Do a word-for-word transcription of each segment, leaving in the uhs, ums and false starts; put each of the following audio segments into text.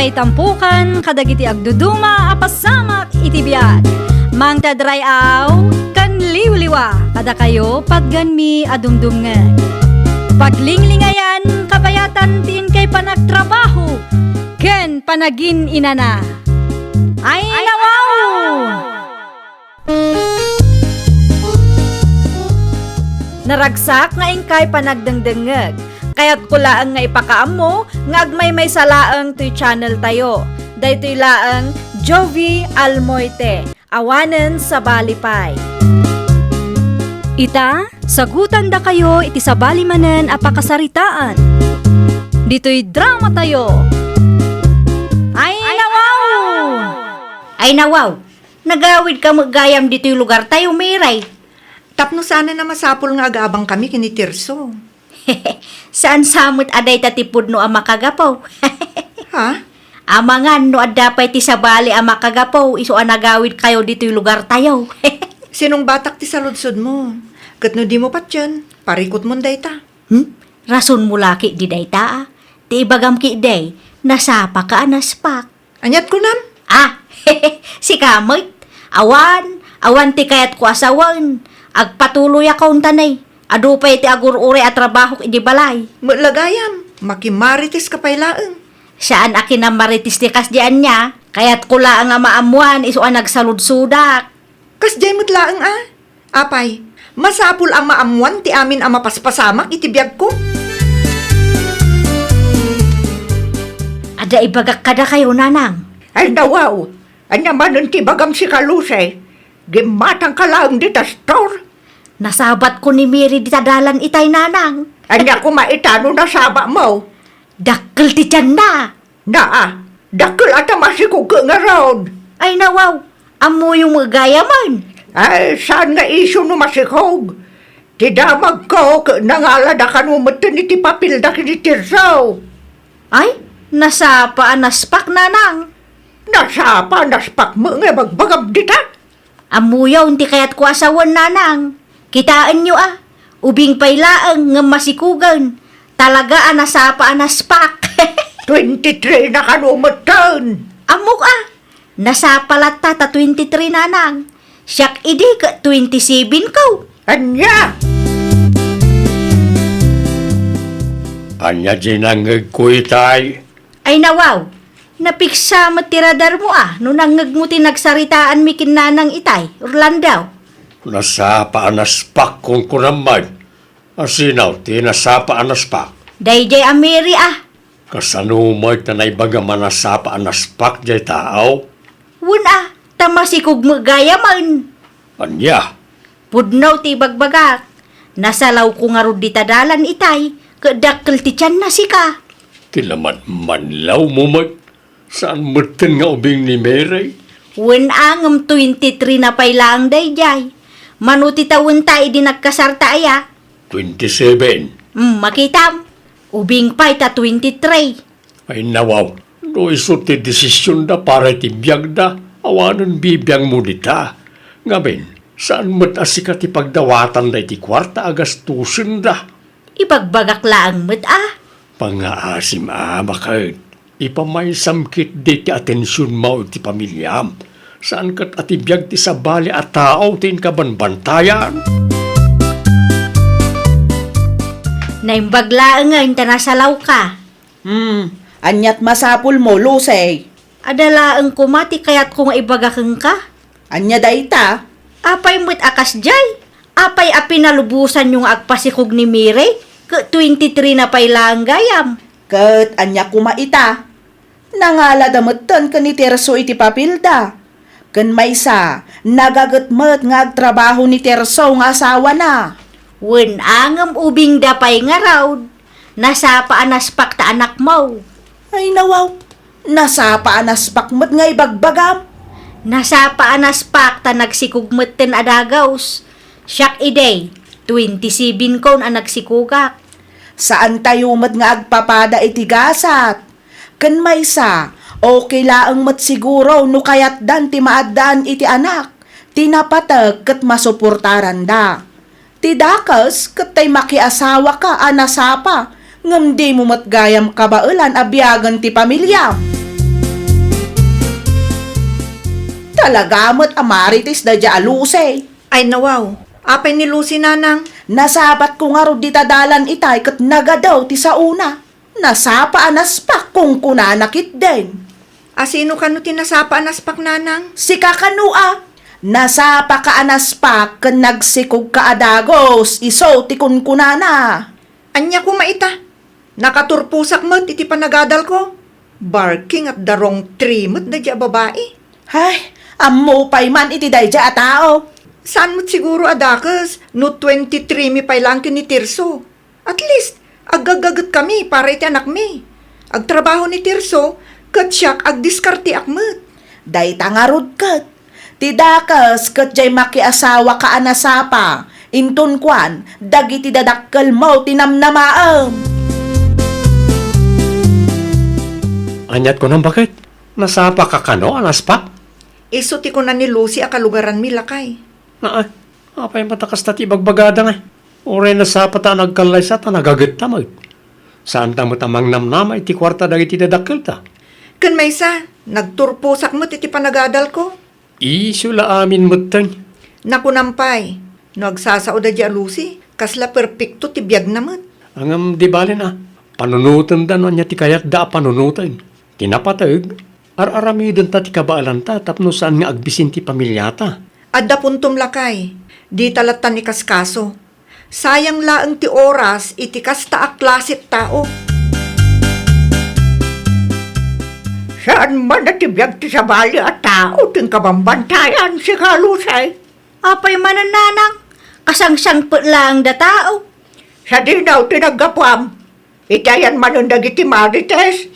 Ay tampukan kadagiti agduduma a pasamak iti biag. Mangted ray-aw ken liwliwa kadakayo patgenmi a dumdumngeg. Paglinglingayan, kabayatan ti inkay panagtrabaho ken panagin-inana. Ay, nawaw! Naragsak nga inkay panagdengdengngeg. Kayatko laeng nga ipakaammo nga agmaymaysa laeng toy channel tayo. Daytoy laeng Jovi Almoite, awanen sabali pay. Ita, sagutandakayo iti sabali manen a pakasaritaan. Ditoy drama tayo. Ay, nawaw! Ay, nawaw! Nagawidka met gayam ditoy lugartayo, Miray. Tapno saanen a masapul nga agaabangkami ken ni Tirso. Saan sa met a dayta ti pudno a makagapu? Ha? Amangan no adda pay ti sabali a makagapu isu a nagawidkayo ditoy lugartayo. Sinungbatak ti saludsodmo. Ket no dimo patien, parikutmon dayta. Hmm? Rasonmo la ketdi dayta, a. Ti ibagam ketdi, nasapaka a naspak. Ania't kunam? Ah, sika met. Awan, awan ti kayatko a sawen. Agpatuloyakon ta ne. Adu pay ti agur-uray a trabahok idi balay. Met la gayam, makimariteska pay laeng. Saan a kinamarites ti kasdi ania? Kayatko laeng a maammoan isu a nagsaludsodak. Kasdiay met laeng a. Apay, masapul a maammoan ti amin a mapaspasamak iti biagko. Adda ibagak kadakayo, nanang. Ay, nawaw. Ania manen ti ibagam sika, Lucy? Gimmatangka laeng dita store? Nasabatko ni Mary dita dalan itay, nanang. Ania koma ita no nasabamo? Dakkel ti tianna. Naa, dakkel a ta masikog ket ngarud. Ay, nawaw, ammoyo met gayamen. Ay, saan nga isu no masikog? Ti damagko ket nangalada kano metten iti papelda ken ni Tirso. Ay, nasapa a naspak, nanang. Nasapa a naspak met nga ibagbagam dita? Ammoyon ti kayatko a sawen, nanang. Kitaenyo a, ubing pay laeng ngem masikogen. Talaga a nasapa a naspak. Twenty-three na kano metten. Ammok a, nasapa latta ta twenty-three, nanang. Siak idi ket twenty-seven ko. Ania? Ania diay nangngegko itay? Ay, nawaw, napiksa met ti radarmo a no nangngegmo ti nagsaritaanmi ken nanang itay, Orlando. Nasapa a naspak, kunkunam met. Asino ti nasapa a naspak? Daydiay a Mary a. Kasano met ta naibagam a nasapa a naspak diay tao? Wen a, ta masikog met gayamen. Ania? Pudno ti ibagbagak. Nasalawko ngarud dita dalan itay, ket dakkel ti tianna sika. Ti laman manlawmo met, saan metten nga ubing ni Mary? Wen a, ngem twenty-three na pay laeng daydiay. Mano ti tawenta idi nagkasarta aya? Twenty-seven. Hmm, makitam. Ubing pay ta twenty-three. Ay, nawaw, no isu ti desisionda para iti biagda, awanen bibiangmo dita. Ngamin, saan met a sika ti pagdawatanda iti kuarta a gastusenda. Ibagbagak laeng met a. Pangngaasim a, baket. Ipamaysam ketdi ti atensionmo iti pamiliam. Saan ket a ti biag ti sabali a tao ti inka banbantayan. Naimbag laengen ta nasalawka. Hmm, ania't masapulmo, Lucy? Adda laeng koma ti kayatko nga ibaga kenka. Ania dayta? Apay met a kasdiay? Apay a pinalubosanyo nga agpasikog ni Mary ket twenty-three na pay laeng gayam? Ket ania koma ita? Nangalada metten ken ni Tirso iti papelda. Ken maysa, nagaget met nga agtrabaho ni Tirso nga asawana. Wen a, ngem ubingda pay ngarud. Nasapa a naspak ta anakmo. Ay, nawaw. Nasapa a naspak met nga ibagbagam. Nasapa a naspak ta nagsikog metten a dagus. Siak idi, twenty-seven kon a nagsikogak. Saantayo met nga agpapada iti gasat. Ken maysa, okay laeng met siguro no kayatdan ti maaddaan iti anak, ti napateg ket masuportaranda. Ti dakes ket tay makiasawaka a nasapa, ngem dimo met gayam kabaelan a biagen ti pamiliam. Talaga met a marites daydiay a Lucy. Ay, nawaw. Apay ni Lucy, nanang? Nasapatko ngarud dita dalan itay ket nagadaw ti saona. Nasapa a naspak, kunkunana ketdin. A, sino kano ti nasapa a naspak, nanang? Sika kano a. Nasapaka a naspak ken nagsikogka a dagus, isu ti kunkunana. Ania koma ita? Nakaturposak met iti panagadalko. Barking at the wrong tree met daydiay a babai. Hay, ammo pay man iti daydiay a tao. Saan met siguro a dakes no twenty-three mi pay laeng ken ni Tirso. At least, aggaggagetkami para iti anakmi. Agtrabaho ni Tirso, ket siak agdiskarteak met. Dayta ngarud ket, ti dakes ket diay makiasawaka a nasapa, inton kuan, dagiti dadakkelmo ti namnamaem. Aniat kunam, baket? Nasapaka kano a naspak? Isu ti kuna ni Lucy a kalugaranmi, lakay. Naa, apay met a kasta ti ibagbagada ngay? Uray nasapata a nagkallaysa ta nagagetta met. Saanta met a mangnamnama iti kuarta dagiti dadakkelta. Ken maysa, nagturposak met iti panagadalko. Isu la amin metten. Nakunam pay, no agsasao daydiay a Lucy, kasla perpekto ti biagna met. Ngem di bale a, panunotenda no ania ti kayatda a panunoten. Ti napateg, ar-aramidenta ti kabaelanta tapno saan nga agbisin ti pamiliata. Adda puntom, lakay, dita lattan ikaskaso. Sayang laeng ti oras iti kasta a klase a tao. Saan man a ti biag ti sabali a tao ti inkabambantayan, sika Lucy? Apay manen, nanang, kasangsangpet laeng da tao. Sadino ti naggapuam? Iti ayan manen dagiti marites?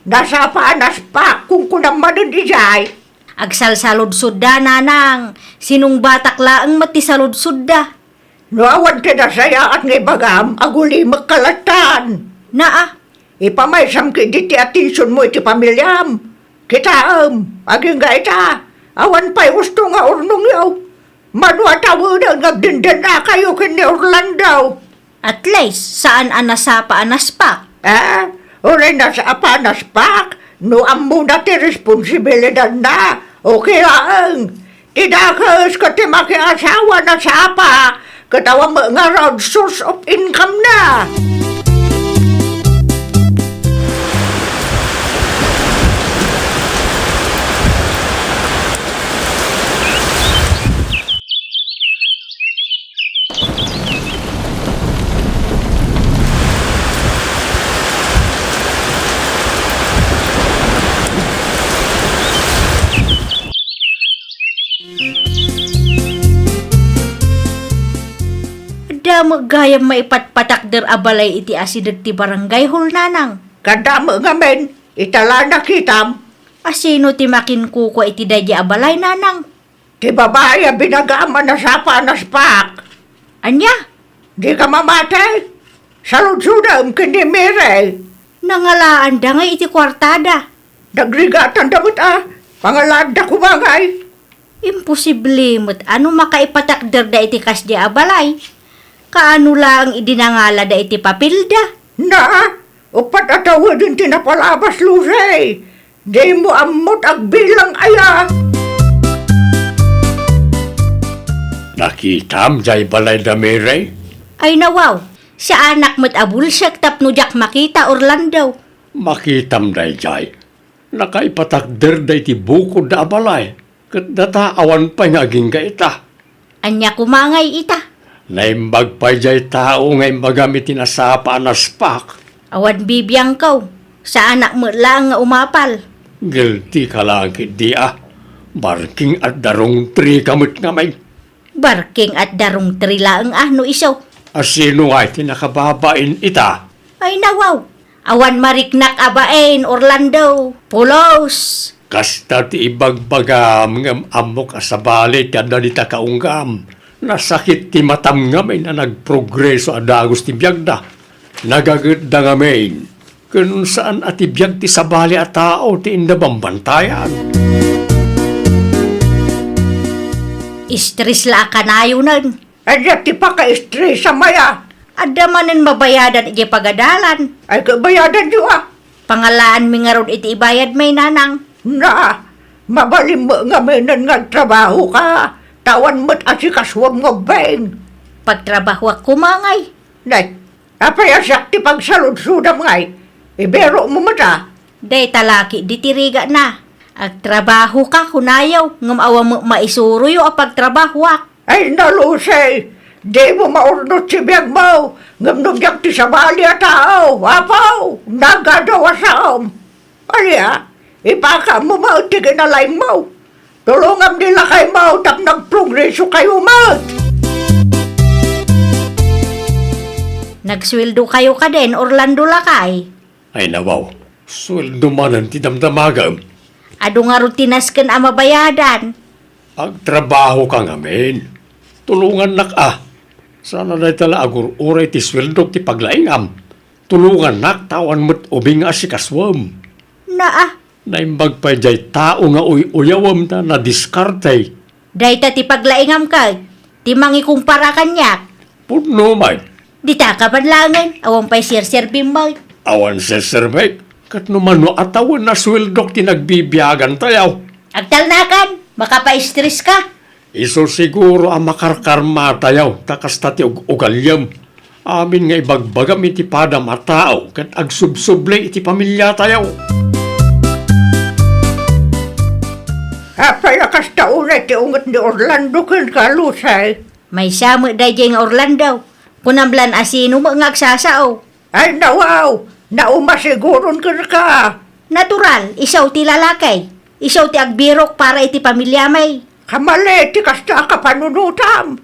Nasapa a naspak, kunkunam manen idiay. Agsalsaludsodda, nanang. Sinungbatak laeng met ti saludsodda. No awan ti nasayaat nga ibagam, agulimekka lattan. Naa. Ipamaysam ketdi ti atensionmo iti pamiliam. Kitaem, agingga ita, awan pay husto nga urnongyo. Mano a tawenen nga agdendennakayo ken ni Orlando? At least, saan a nasapa a naspak. Eh, uray nasapa a naspak, no ammona ti responsibilidanna, okay laeng. Ti dakes ket ti makiasawa a nasapa, ket awan met ngarud source of income na. Adda met gayam maipatpatakder a balay iti asideg ti barangay hall, nanang. Kaddama ngamin, ita la nakitam. A, sino ti makinkukua iti daydiay a balay, nanang? Ti babai a binagam a nasapa a naspak. Ania? Dika mamati? Saludsodem ken ni Mary. Nangalaanda ngay iti kuartada. Nagrigatanda met a, pangalaanda koma ngay. Imposible met a no makaipatakderda iti kasdiay a balay. Kaano laeng idi nangalada iti papelda? Na, uppat a taweden ti napalabas, Lucy. Dimo ammot agbilang aya. Nakitam jay balay da Mary? Ay nawaw, saanak met a bulsek tapno diak makita, Orlando. Makitam dayjay. Nakaipatakderda iti bukodda a balay, ket data awan pay nga agingga ita. Ania koma ngay ita? Naimbag pay jay tao nga imbagam iti nasapa a naspak. Awan bibiangko. Saanak met laeng nga umapal. Guilty ka laeng ketdi a. Barking at the wrong tree ka met ngamin. Barking at the wrong tree laeng a no isu. A sino ngay ti nakababain ita? Ay nawaw. Awan mariknak a bain, Orlando. Pulos! Kasta ti ibagbagam ngem ammok a sabali ti adda dita kaunggam. Nasakit ti matam ngamin a nagprogreso a dagus ti biagda. Nagagitda ngamin. Ken saan a ti biag ti sabali a tao ti inda bambantayan. Stress la a kanayonen. Adda ti paka-stress a maya. Adda manen mabayadan idiay pagadalan. Ay, kabayadan yu a. Pangalaanmi ngarud iti ibayad, may nanang. Na, Mabalin met ngaminen nga agtrabahoka, ta awan met asikasuem nga ubbing. Pagtrabahoak koma ngay. Nay, apay a siak ti pagsaludsodam ngay? Ibirokmo met a. Dayta la ketdi ti rigana. Agtrabahoka, kunayo, ngem awan met maisuroyo a pagtrabahoak. Ay, nalusay! Dimo maurnot ti biagmo, ngem no diak ti sabali a tao, Apo, nagadu a saom. Ania, ipakaammo met ti kinalaingmo. Tulongam ni lakaymo tapno agprogresokayo met. Nagsueldokayo kadin, Orlando, lakay? Ay, nawaw, sueldo manen ti damdamagem. Adu ngarud ti nasken a mabayadan. Agtrabahoka ngamin. Tulongannak a. Saan a dayta la agur-uray ti sueldok ti paglaingam. Tulongannak ta awan met ubing nga asikasuem. Naa. Naimbag pay diay tao nga uy-uyawem ta nadiskarte. Dayta ti paglaingam ket ti mangikumpara kaniak. Pudno met. Dita ka man laengen, awan pay serserbim met. Awan serserbek, ket no mano a tawen a sueldok ti nagbibiagantayo. Agtalnakan, makapaistres ka. Isu siguro a makarkarmatayo ta kasta ti ug-ugaliem. Amin nga ibagbagam iti padam a tao ket agsubsubli iti pamiliatayo. Apay a kasta unay ti unget ni Orlando kenka, Lucy? Maysa met daydiay nga Orlando. Kunam lan a sino met nga agsasao. Ay, nawaw! Nauma siguron kenka! Natural, isu ti lalaki. Isu ti agbirok para iti pamiliami. Kamali ti kasta a kapanunotam.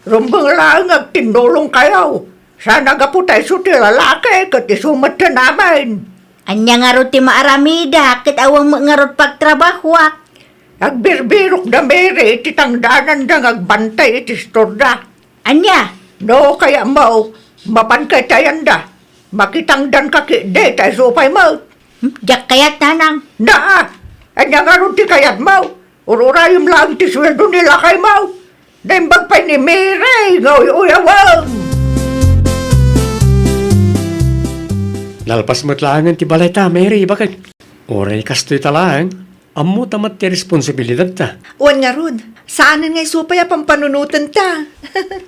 Rumbeng laeng nga agtinnulongkayo. Saan a gapu ta isu ti lalaki ket isu met ti namin. Ania ngarud ti maaramidak ket awan met ngarud pagtrabahoak? Agbirbirok da Mary iti tangdananda nga agbantay iti istorda. Ania? No kayatmo, mapanka iti ayanda. Makitangdanka ketdi ta isu pay met. Hmm, diak kayat, nanang. Naa! Ania ngarud ti kayatmo? Ururayem laeng ti sueldo ni lakaymo. Naimbag pay ni Mary nga uy-uyawem. Nalpas met laengen ti balayta, Mary, baket. Uray kastoy ta laeng, ammota met ti responsibilidadta. Wen ngarud, saanen nga isu pay a pampanunotenta.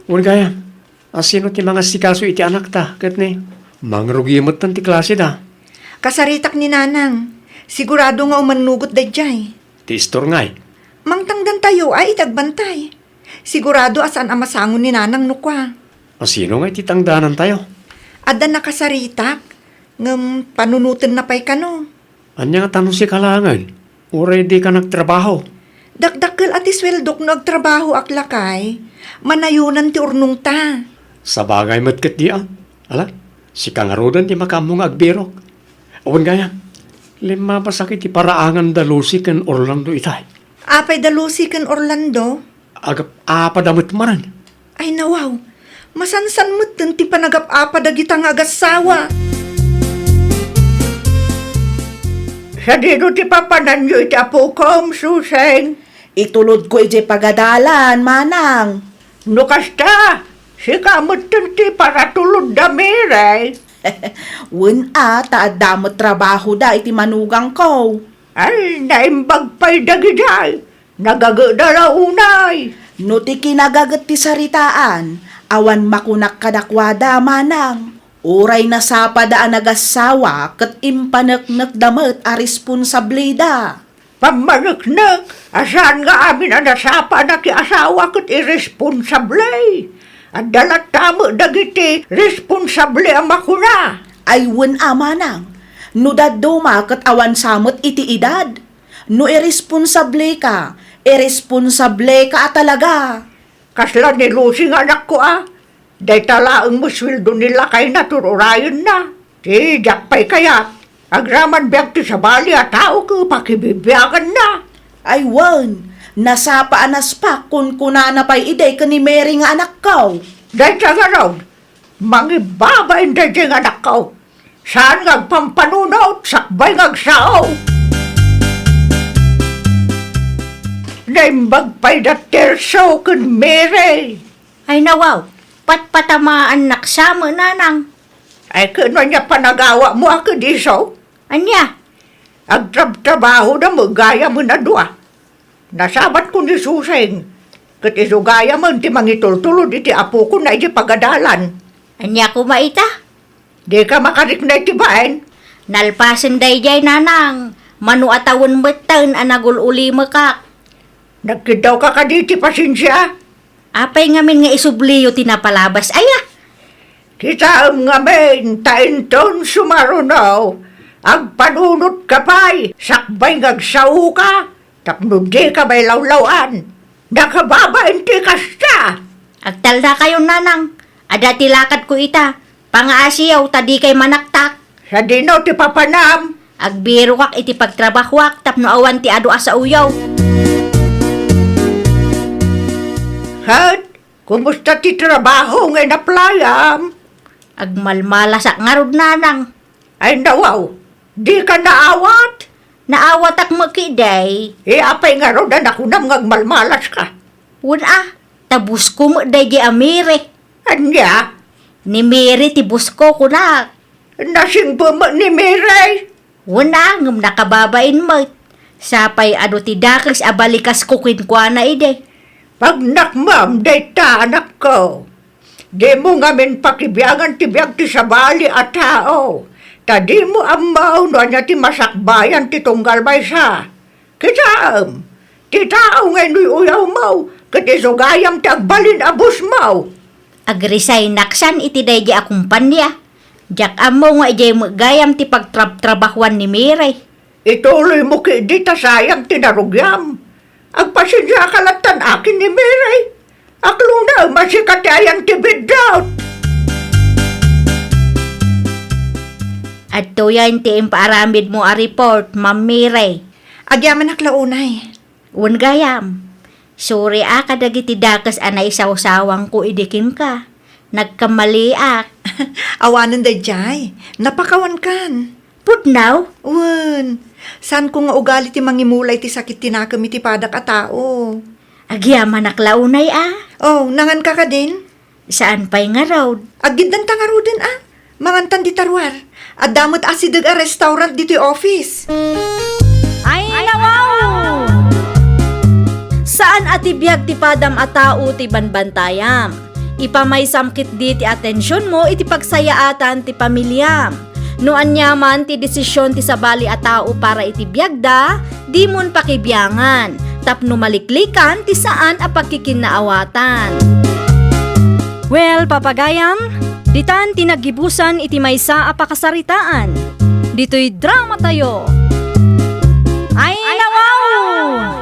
Wen gayam, a sino ti mangasikaso iti anakta, ket ni, mangrugi metten ti klaseda. Kasaritak ni nanang, sigurado nga umannugot daydiay. Ti istor ngay? Mangtangdantayo a iti agbantay. Sigurado a saan a masango ni nanang no kua. A sino ngay ti tangdanantayo? Adda nakasaritak, ngem panunotenna pay kano. Ania ngata no sika laengen? Uray dika nagtrabaho? Dakdakkel a ti sueldok no agtrabahoak, lakay. Manayonan ti urnongta. Sabagay met ketdi a. Ala, sika ngaruden ti makaammo nga agbirok. Awan gayam, limmabasak iti paraangan da Lucy ken Orlando itay. Apay da Lucy ken Orlando? Agap-apada met manen. Ay, nawaw. Masansan metten ti panagap-apa dagita nga agassawa. Sadino ti papananyo iti apokom, Suseng? Itulodko idiay pagadalan, manang. No kasta, sika metten ti paratulod da Mary. Wen a, ta adda met trabahoda iti manugangko. Ay, naimbag pay dagidiay. Nagageda la unay. No ti kinagaget ti saritaan, awan makunak kadakuada, manang. Uray nasapada a nagassawa ket impaneknekda met a responsableda. Pammaneknek a saan nga amin a nasapa a nakiasawa ket irresponsable. Adda latta met dagiti responsable a makuna. Ay wen a, manang, no dadduma ket awan sa met iti edad. No irresponsableka, irresponsableka a talaga. Kasla ni Lucy nga anakko a, dayta laeng met sueldo ni lakayna ti urayenna. Ti diak pay kayat, agraman biag ti sabali a tao ket pakibibiaganna. Ay wen, nasapa a naspak kunkunana pay idi ken ni Mary nga anakko. Dayta ngarud, mangibabain daydiay nga anakko. Saan nga agpampanunot, sakbay nga agsao. Naimbag pay da Tirso ken Mary. Ay nawaw, patpatamaannak sa met, nanang. Ay ken ania panagawatmo a ket isu? Ania? Agtrabtrabahoda met gayamen a dua. Nasabatko ni Suseng, ket isu gayamen ti mangitultulod iti apokon idiay pagadalan. Ania koma ita? Dika makarikna iti bain? Nalpasen daydiay, nanang. Mano a tawen metten a nagul-ulimekak. Nagkiddawka kadi iti pasensia? Apay ngamin nga isubliyo ti napalabas, aya? Kitaem ngamin ta inton sumaruno, agpanunotka pay sakbay nga agsaoka, tapno dika mailawlaw-an. Nakababain ti kasta! Agtaldakayon, nanang. Adda ti lakadko ita. Pangaasiyo ta dikay manaktak. Sadino ti papanam? Agbirokak iti pagtrabahoak tapno awan ti adu a saoyo. Ket, kumusta ti trabaho nga inaplayam? Agmalmalasak ngarud, nanang. Ay, nawaw, dika naawat? Naawatak met ketdi. E, apay ngarud a nakunam nga agmalmalaska? Wen a, ta boss ko met daydiay a Mary. Ania? Ni Mary ti boss ko, kunak. Nasingpet met ni Mary? Wen a, ngem nakababain met. Sapay adu ti dakes a balikasko kenkuana idi. Pagnakmam dayta, anakko. Dimo ngamin pakibiangan ti biag ti sabali a tao, ta dimo ammo no ania ti masakbayan ti tunggal maysa. Kitaem, ti tao nga inuy-uyawmo, ket isu gayam ti agbalin a bossmo. Agresignak san iti daydiay a kompania. Diak ammo nga idiay met gayam ti pagtrabtrabahoan ni Mary. Ituloymo ketdi ta sayang ti narugiam. Agpasensiaka lattan akin ni Mary. Aklona a sika ti ayan ti biddut. Adtoyen ti impaaramidmo a report, Ma'am Mary. Agyamanak la unay. Wen gayam. Sorry a kadagiti dakes a naisawsawangko idi kenka. Nagkamaliak. Awanen daydiay. Napakawankan. Pudno? Wen, saanko nga ugali ti mangimula iti sakit ti nakem iti padak a tao. Agyamanak la unay a? Oh, nanganka kadin? Saan pay ngarud? Aggiddanta ngaruden a? Mangantan dita ruar. Adda met asideg a restaurant ditoy office. Ay, nawaw! Saan a ti biag ti padam a tao ti banbantayam. Ipamaysam ketdi ti atensionmo iti pagsayaatan ti pamiliam. No ania man ti desisyon ti sabali a tao para iti biagda, dimon pakibiangan, tapno maliklikan ti saan a pagkikinnaawatan. Well, papagayam, ditan ti naggibusan iti maysa a pakasaritaan. Ditoy dramatayo. Ay, nawaw!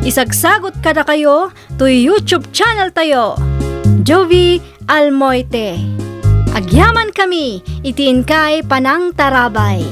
Isagsagot kadakayo toy YouTube channel tayo, Jovie Almoite. Agyamankami iti inkay panangtarabay.